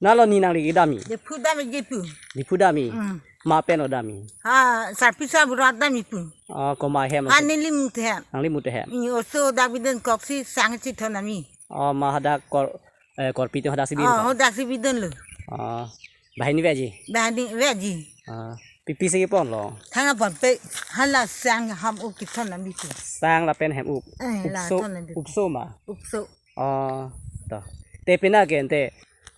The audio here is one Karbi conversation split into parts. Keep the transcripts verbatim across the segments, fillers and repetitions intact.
Nalo ni nangli kedamji? Diphu damji pu. Diphu damji? Hmm. Ma pen lo damji? Ha, Sarpi Sarbura damji pu. Oh, komat ahem lo? Ha, neli mut ahem. Nangli mut ahem? Ni oso dak bidun koksi sang chithon damji. Oh, ma hadak kor, eh, korpi atum hadak si bidun? Oh, hadak si bidun lo. Oh, banghini veji? Banghini veji. Ah, pi pi si kepon lo? Thang apon pe hala sang hem-up kethon damji pu. Sang lapen hem-up. Eh, la upso, thon damji pu. Upso ma? Upso. Oh, to. Te penap ke ante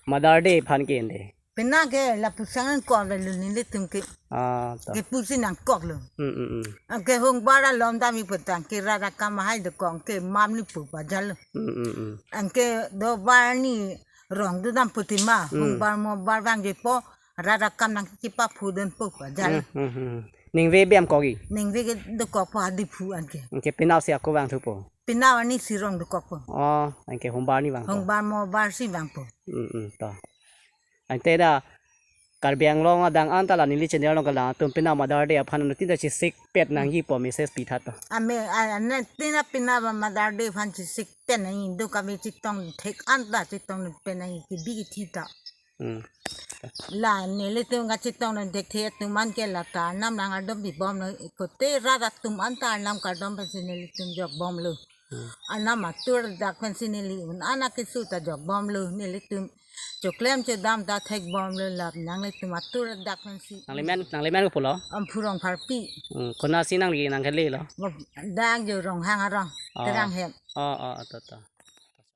Mother Day aphan ke ante? Penap ke lapu sang nangkok lo nelitum ke. Ah, to. Ke pusi nangkok lo. Hmm, hmm, hmm. Anke hongbar alom damji pu tangte rat akam ahai dokok ke mam ni pu pajal lo. Hmm, hmm, hmm. Anke do bar ni rong do dam pu tema. Hmm. Hongbar mobar vangjepo rat akam nangchipaphu dunpo pajal. Hmm, hmm, hmm. Ningve bem kokji? Ningve ke dokokpo ha Diphu anke. Anke penap si ako vangthupo? Penap arni si rong dokokpo. Oh, anke hongbar ni vangpo? Hongbar mobar si vangpo. Hmm, hmm, to. Ante dak Karbi Anglong adang anta la neli channel along kelang atum penap Mother Day aphan anuttin ta chesikpet nangjipo message pitha to. Ame, a, anuttin ta penap Mother Day aphan chesikpet nangji, do kave chetong thek anta chetong pen nangji kebi kethe ta. Hmm. La nelitum kachetong thekthe atum an ke la ta arnam nang-ardom pibom lo, kote rat atum anta arnam kardom pensi nelitum jokbom lo. Hmm. Arnam atur dak pensi neli un-an akeso ta jokbom lo, nelitum choklem chodam ta thekbom lo, lap nanglitum atur dak pensi. Nangli men, nangli men kopulo? Amphu Rongpharpi. Hmm, konatsi nangli nangkele lo? Bo, dak jo Ronghang arong, oh, Terang hem. Oh, oh, to, to.